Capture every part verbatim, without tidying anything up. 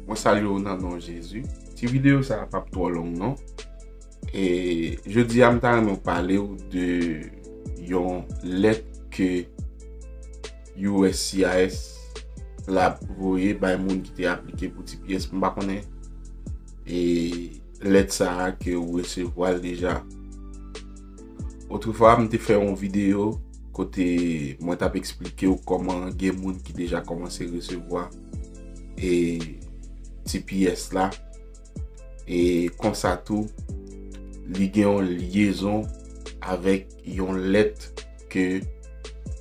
Mwen salye w nan non Jezi. Ti videyo sa a p ap twò long non. E jodi a m ta renmen pale w de yon lèt ke U S C I S la voye bay moun ki te aplike pou T P S. M pa konnen e lèt sa a ke w resevwa l deja. Otrefwa, m te fè yon videyo kote mwen t ap eksplike w kòman gen moun ki deja kòmanse resevwa e T P S la. E konsa tou, li gen yon lyezon avèk yon lèt ke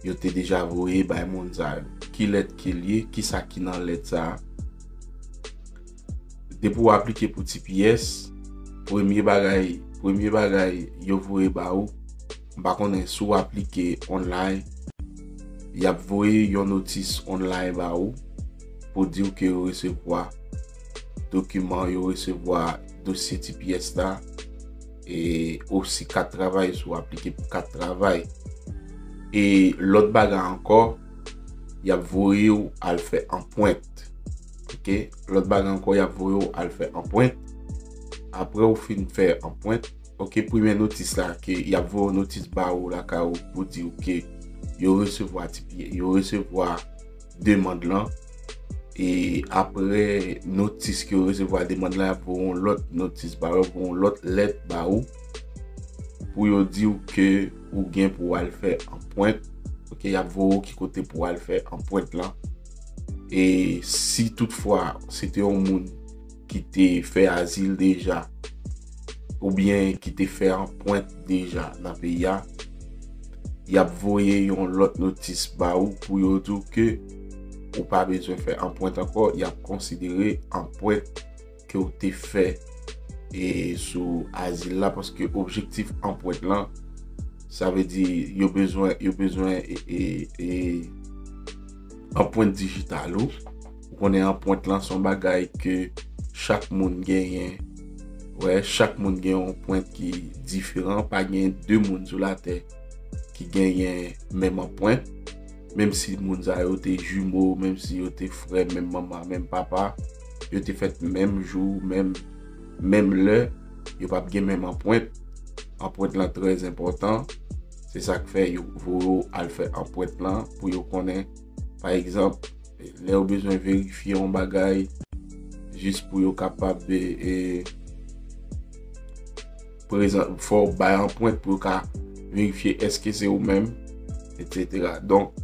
yo te deja voye bay moun sa yo. Ki lèt ke l ye? Kisa ki nan lèt sa a? Depi w aplike pou T P S, premye bagay, premye bagay yo voye ba ou, m pa konnen si w aplike online, y ap voye yon notis online ba ou pou di w ke yo resevwa dokiman, yo resevwa dosye T P S la, e osi kat travay si w aplike pou kat travay. E lòt bagay ankò, y ap voye w al fè anpwent. Oke? Lòt bagay ankò, y ap voye w al fè anpwent. Apre w fin fè anpwent, oke, premye notis la, ke y ap voye w notis ba ou lakay ou pou di w ke yo resevwa T P, yo resevwa demann lan. E apre notis ke yo resevwa demann lan, y ap voye yon lòt notis ba ou, voye yon lòt lèt ba ou pou yo di w ke ou gen pou w al fè anpwent. Oke, y ap voye w ki kote pou w al fè anpwent lan. E si toutfwa se te yon moun ki te fè azil deja, oubyen ki te fè anpwent deja nan peyi a, y ap voye yon lòt notis ba ou pou yo di w ke ou pa bezwen fè anpwent ankò, y ap konsidere anpwent ke w te fè e sou azil la, paske objektif anpwent lan, sa vle di yo bezwen, yo bezwen e, e, e, anpwent dijital ou. Ou konnen anpwent lan se yon bagay ke chak moun genyen. Wè, chak moun gen yon anpwent ki diferan. Pa gen de moun sou latè ki genyen menm anpwent. Menm si moun sa yo te jimo, menm si yo te frè, menm manman, menm papa, yo te fèt menm jou, menm, menm lè, yo p ap gen menm anpwent. Anpwent lan trè enpòtan. Se sa k fè yo voye w al fè anpwent lan pou yo konnen. Pa egzanp, lè yo bezwen verifye yon bagay, jis pou yo kapab, e, e, prezan-, fò w bay anpwent pou yo ka verifye èske se ou menm, etsetera. Donk,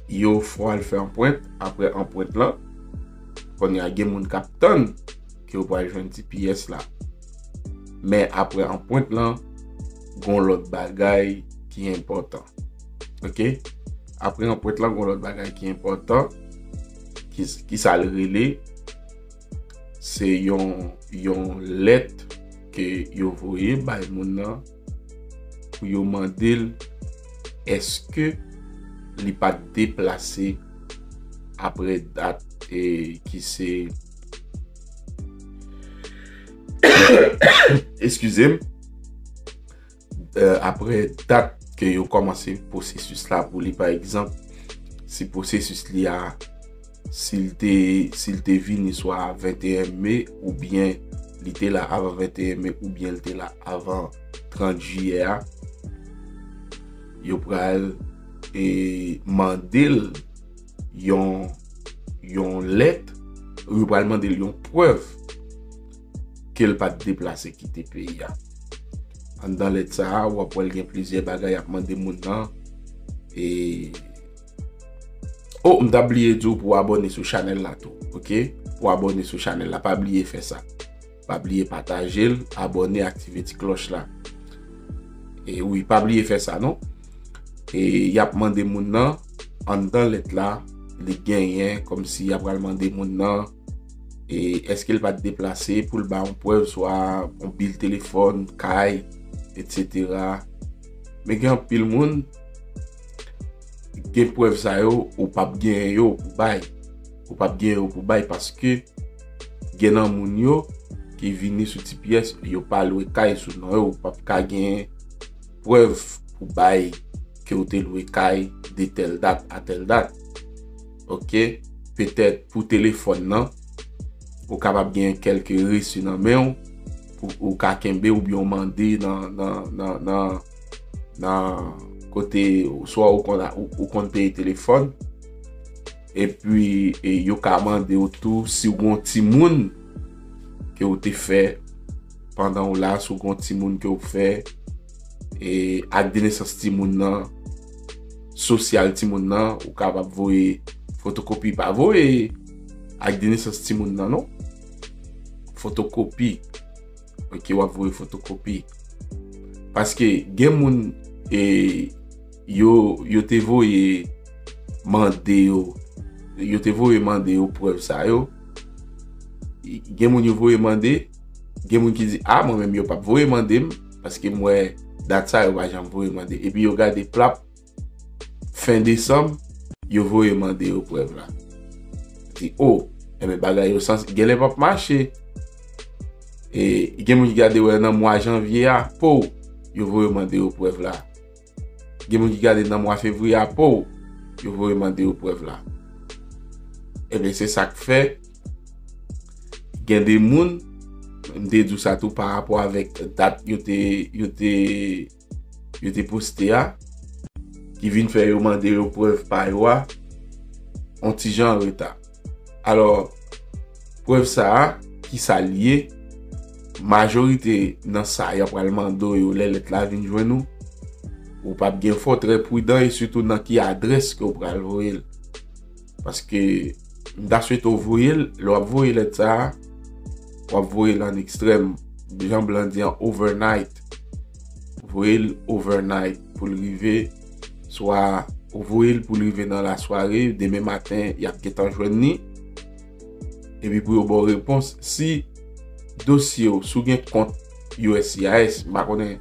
yo fè w al fè anpwent, apre anpwent lan, kounye a gen moun k ap tann ke yo pral jwenn T P S la. Men apre anpwent lan, gon lòt bagay ki enpòtan. Oke? Apre anpwent lan, gon lòt bagay ki enpòtan. Ki, kisa l rele? Se yon, yon lèt ke yo voye bay moun nan pou yo mande l èske li pa t deplase apre dat, e, ki se, eskize m, e, apre dat ke yo kòmanse pwosesis la pou li, pa egzanp, si pwosesis li a, si l te, si l te vini swa venteyen me, oubyen li te la avan venteyen me, oubyen l te la avan trant jiyè a, yo pral, e, mande l yon, yon lèt, yo pral mande l yon prèv ke l pa t deplase kite peyi a. Anndan lèt sa a, w ap wè l gen plizyè bagay y ap mande moun nan. E, o, m ta bliye di w pou w abòne sou chanèl la tou, oke? Pou w abòne sou chanèl la, pa bliye fè sa. Pa bliye pataje l, abòne, aktive ti klòch la. E wi, pa bliye fè sa, non. E y ap mande moun nan, anndan lèt la, li genyen, kòmsi y ap pral mande moun nan, e èske l pa t deplase pou l ba yon prèv, swa yon bil telefòn, kay, etsetera. Men gen anpil moun, gen prèv sa yo, ou p ap genyen yo pou bay. Ou p ap genyen yo pou bay paske gen nan moun yo ki vini sou T P S, yo pa lwe kay sou non yo, ou p ap ka genyen prèv pou bay ke w te lwe kay de tèl dat a tèl dat. Oke? petèt pou telefòn nan, ou kapab gen kèlke resi nan men w, pou ou ka kenbe oubyen w mande nan, nan, nan, nan, nan kote, swa ou konn, ou, ou konn peye telefòn, epi e, yo ka mande w tou si w gen yon timoun ke w te fè pandan w la, si w gen yon timoun ke w fè, e, ak de nesans timoun nan, sosyal timoun nan, ou kapab voye fotokopi, pa voye ak de nesans timoun nan, non. Fotokopi. Ok, w ap voye fotokopi. Paske gen moun, e, yo, yo te voye mande yo, yo te voye mande yo prèv sa yo. Gen moun yo voye mande, gen moun ki di, a, mwen menm yo p ap voye mande m, paske m wè dat sa yo pa janm voye mande. Epi yo gade plap, fen desanm, yo voye mande yo prèv la. Di, o, enben bagay yo sans, genlè p ap mache. E gen moun ki gade wè nan mwa janvye a, po, yo voye mande yo prèv la. Gen moun ki gade nan mwa fevriye a, po, yo voye mande yo prèv la. Enben, se sa k fè, gen de moun, m te di w sa tou pa rapò avèk dat yo te, yo te, yo te poste a, ki vin fè yo mande yo prèv pa yo a, on ti jan an reta. Alò, prèv sa a, ki sa l ye, majorite nan sa y ap pral mande w yo lè lèt la vin jwenn ou, ou p ap gen fè w trè pridan e sitou nan ki adrès ke w pral voye l. Paske m ta swete w voye l, lè w ap voye lèt sa a, w ap voye l an ekstrèm, jan blan di an overnight. Voye l overnight pou l rive, swa ou voye l pou l rive nan lasware, demen maten, y ap gentan jwenn li. Epi pou yo ba w repons, si dosye w, si w gen kont U S C I S, m pa konnen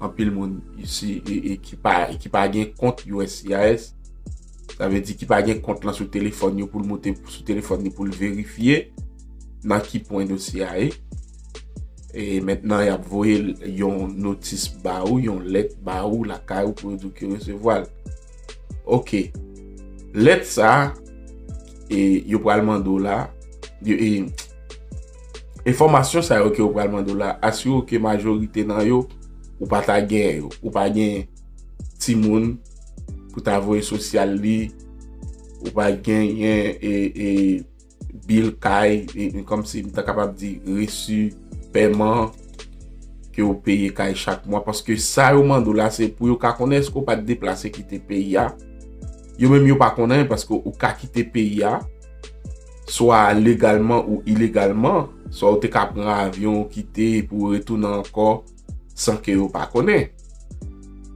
anpil moun isi, e, e ki pa, ki pa gen kont U S C I S, sa vle di ki pa gen kont lan sou telefòn yo pou l moute sou telefòn li pou l verifye nan ki pwen dosye a ye. E mentnan, y ap voye l yon notis ba ou, yon lèt ba ou lakay ou pou yo di w ke resevwa l. Ok. Lèt sa a, e, yo pral mande w la, yo, e, enfòmasyon sa yo ke yo pral mande w la, asire w ke majorite nan yo, ou pa ta gen yo. Ou pa gen timoun pou ta voye sosyal li, ou pa genyen, e, e, bil kay, e, e, kòmsi m ta kapab di resi pèman ke w peye kay chak mwa, paske sa yo mande w la, se pou yo ka konnen èske w pa t deplase kite peyi a. Yo menm yo pa konnen, paske ou ka kite peyi a, swa legalman ou ilegalman, swa ou te ka pran avyon ou kite epi w retounen ankò san ke yo pa konnen.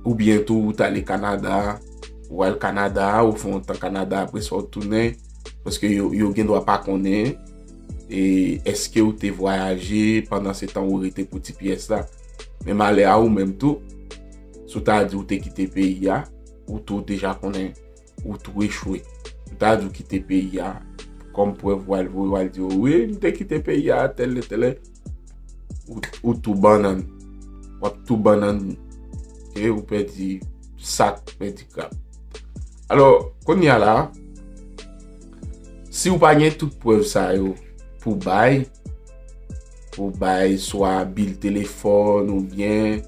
Oubyen tou, ou t ale Kanada, ou al Kanada, ou fè yon tan Kanada, apre sa ou tounen, paske yo, yo gen dwa pa konnen, e, èske ou te vwayaje pandan se tan ou rete pou ti pyès la. Men malè a ou menm tou, si w ta di ou te kite peyi a, ou tou deja konnen ou tou echwe. Ou ta di w kite peyi a, kòm prèv w al voye, w al di yo, wi, m te kite peyi a, tèl lè, tèl lè. Ou, ou tou bannann. W ap tou bannann. Ok, ou pèdi sak, ou pèdi krab. Alò, kounye a la, si w pa gen tout prèv sa yo pou bay, pou bay swa bil telefòn oubyen,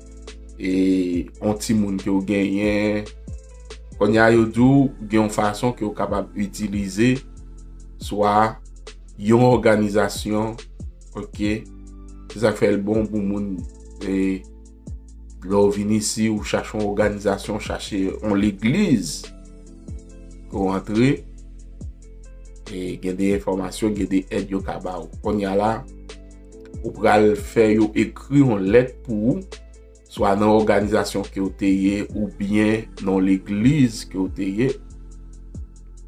e, yon timoun ke w genyen. Kounye a, yo di w gen yon fason ke w kapab itilize swa yon òganizasyon, ok? Se sa k fè l bon pou moun, e, lè w vin isi, ou chache yon òganizasyon, chache yon legliz, ou antre, e gen de enfòmasyon, gen de èd yo ka ba w. Kounye a la, ou pral fè yo ekri yon lèt pou ou, swa nan òganizasyon ke w te ye, oubyen nan legliz ke w te ye.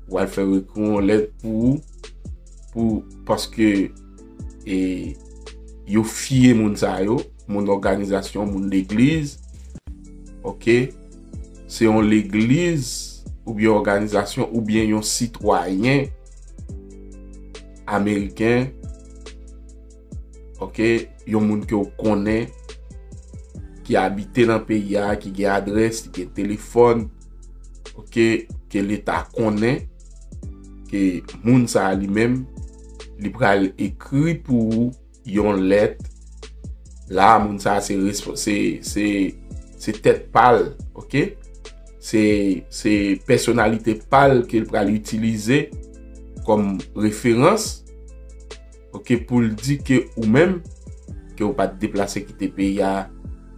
Ou pral fè yo ekri yon lèt pou ou, pou, paske, e, yo fye moun sa yo, moun òganizasyon, moun legliz, ok? Se yon legliz, oubyen òganizasyon, oubyen yon sitwayen ameriken, ok? Yon moun ke w konnen, ki abite nan peyi a, ki gen adrès, ki gen telefòn, ok? Ke leta konnen, ok? e moun sa a li menm, li pral ekri pou ou yon lèt. La, moun sa a se respo- se se se tèt pa l, oke? Se se pèsonalite pa l ke l pral itilize kòm referans, oke, pou l di ke ou menm, ke ou pa t deplase kite peyi a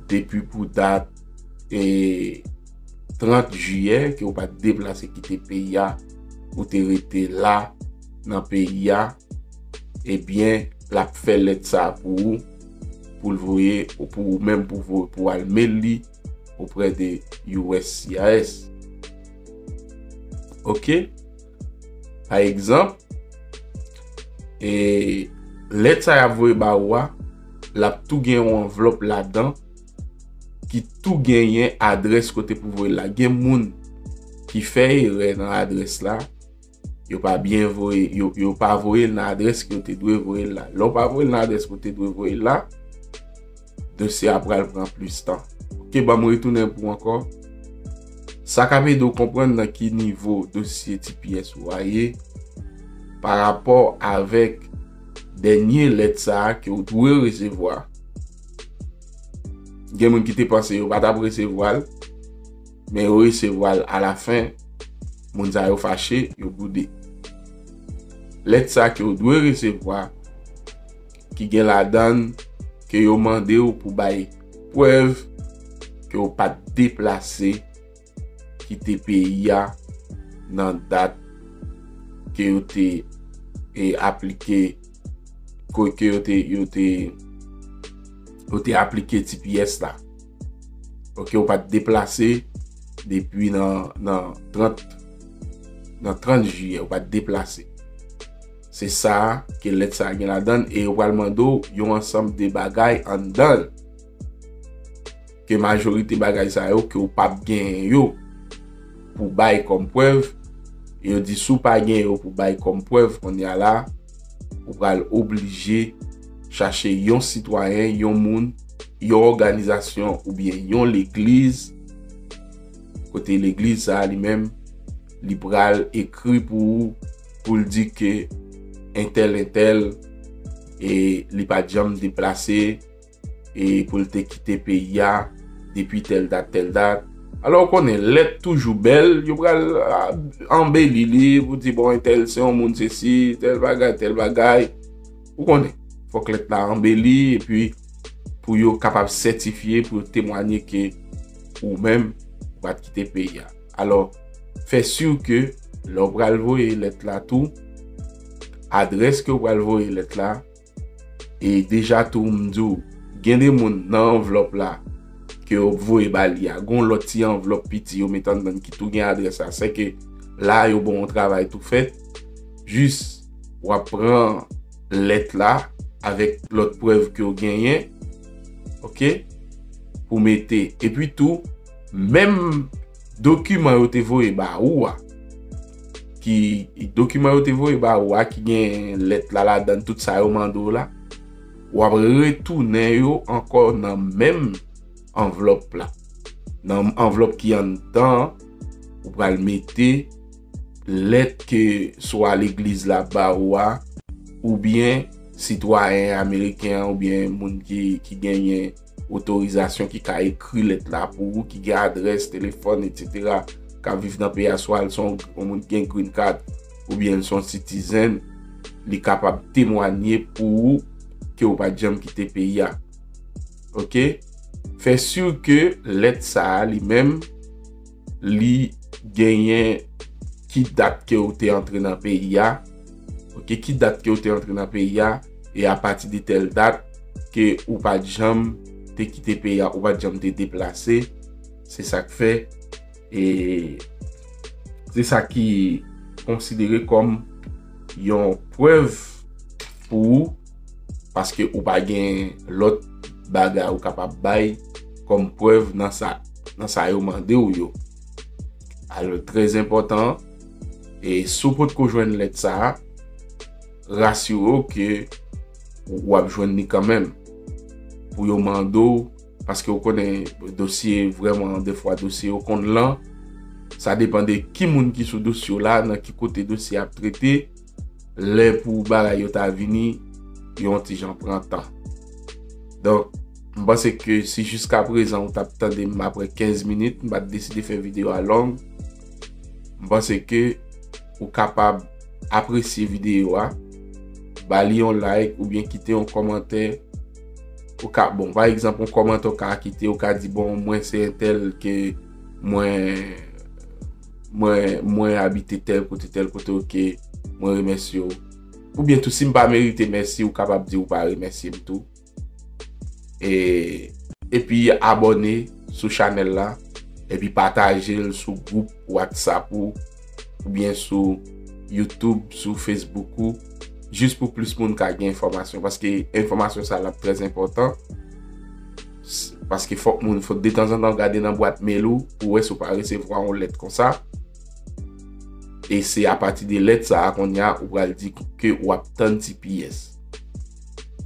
depi pou dat e trant jiyè, ke ou pa t deplase kite peyi a, ou te rete la nan peyi a, ebyen, l ap fè lèt sa a pou ou, pou l voye, ou pou ou menm pou voye, pou al mele li oprè de U S C I S. Oke? Pa egzanp, e lèt sa y ap voye ba ou a, l ap tou gen yon anvlòp ladan ki tou genyen adrès kote pou voye l la. Gen moun ki fè erè nan adrès la, yo pa byen voye, yo, yo pa voye l nan adrès ke yo te dwe voye l la. Lè w pa voye l nan adrès ke w te dwe voye l la, dosye a pral pran plis tan. Oke, ban m retounen pou ankò. Sa k ap ede w konprann nan ki nivo dosye T P S ou a ye pa rapò avèk dènye lèt sa a ke w dwe resevwa. Gen moun ki te panse yo pa t ap resevwa l, men yo resevwa l alafen. Moun sa yo fache, yo boude. Lèt sa ke w dwe resevwa, ki gen ladan l ke yo mande w pou bay prèv ke w pa t deplase kite peyi a nan dat ke yo te e, aplike, ke yo te, yo te, yo te aplike T P S la. Oke, ou pa t deplase depi nan, nan trant, nan trant jiyè, ou pa t deplase. Se sa ke lèt sa a gen ladan l, e yo pral mande w yon ansanm de bagay anndan l. Ke majorite bagay sa yo ke w p ap genyen yo pou bay kòm prèv, yo di si w pa gen yo pou bay kòm prèv kounye a la, ou pral oblije chache yon sitwayen, yon moun, yon òganizasyon oubyen yon legliz, kote legliz sa a li menm, li pral ekri pou ou, pou l di ke entèl, entèl, e li pa t janm deplase, e pou l te kite peyi a depi tèl dat, tèl dat. Alò, ou konnen, lèt toujou bèl, yo pral, a, anbeli li pou di, bon, entèl se yon moun sesi, tèl bagay, tèl bagay. Ou konnen, fòk lèt la anbeli, epi pou yo kapab sètifye, pou yo temwanye ke ou menm, ou pa t kite peyi a. Alò, fè si ke lè w pral voye lèt la tou, adrès ke w pral voye lèt la, e deja tou, m di w, gen de moun nan anvlòp la ke yo voye ba li a, gon lòt ti anvlòp piti yo met anndan ki tou gen adrès la. Sèke la, yo ba w yon travay tou fèt. Jis, w ap pran lèt la avèk lòt prèv ke w genyen, oke, pou mete. Epi tou, menm dokiman yo te voye ba ou a, ki, dokiman yo te voye ba ou a, ki gen lèt la ladan, tout sa yo mande w la, w ap retounen yo ankò nan menm anvlòp la. Nan anvlòp ki anndan an, ou pral mete lèt ke swa legliz la ba ou a, oubyen sitwayen ameriken an, oubyen moun ki, ki genyen otorizasyon, ki ka ekri lèt la pou ou, ki gen adrès, telefòn, etsetera, k ap viv nan peyi a, swa l se yon, yon moun ki gen green card, oubyen l se yon citizen, li kapab temwanye pou ou ke ou pa t janm kite peyi a. Oke? Fè si ke lèt sa a, li menm, li genyen ki dat ke ou te antre nan peyi a. Oke, ki dat ke ou te antre nan peyi a, e apati de tèl dat ke ou pa t janm te kite peyi a, ou pa t janm te deplase. Se sa k fè, e se sa ki konsidere kòm yon prèv pou ou, paske ou pa gen lòt bagay ou kapab bay kòm prèv nan sa, nan sa yo mande w yo. Alò, trè enpòtan, e si w potko jwenn lèt sa a, rasire w ke w ap jwenn li kanmenm. Pou yo mande w, paske w konnen dosye, vrèman, defwa dosye yo konn lan, Sa depann de ki moun ki sou dosye w la, nan ki kote dosye a ap trete. Lè pou bagay yo ta vini, yo yon ti jan pran tan. Donk, m panse ke si jiska prezan ou t ap tande m apre kenz minit, m pa t deside fè videyo a long, m panse ke ou kapab apresye videyo a, ba li yon like oubyen kite yon kòmantè. Ou ka, bon, pa egzanp, yon kòmantè ou ka kite, ou ka di, bon, mwen se entèl ke mwen, mwen, mwen abite tèl kote, tèl kote, oke, mwen remèsye w. Oubyen tou, si m pa merite mèsi, ou kapab di ou pa remèsye m tou. E, epi abòne sou chanèl la, epi pataje l sou gwoup WhatsApp ou, oubyen sou YouTube, sou Facebook ou, jis pou plis moun ka gen enfòmasyon, paske enfòmasyon sa l ap trè enpòtan. S-, paske fòk moun, fòk detanzantan w gade nan bwat mail ou, pou wè si w pa resevwa yon lèt konsa. E se apati de lèt sa a kounye a, ou pral di ke w ap tann T P S.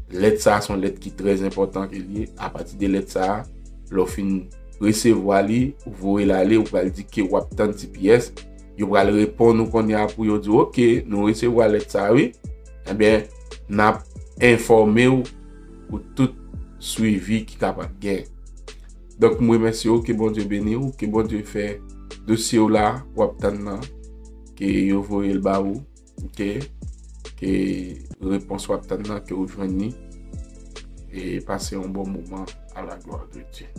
Lèt sa a se yon lèt ki trè enpòtan ke l ye. Apati de lèt sa a, lè w fin resevwa li, ou voye l ale, ou pral di ke w ap tann T P S. Yo pral reponn ou kounye a pou yo di w, oke, nou resevwa lèt sa a, wi. Ebyen, n ap enfòme w pou tout swivi ki kapab gen. Donk, m remèsye w, ke Bondye beni w, ke Bondye fè dosye w la, w ap tann nan, ke yo voye l ba ou, oke? Ke repons w ap tann nan, ke w jwenn li. E pase yon bon moman à la gloire de Dieu.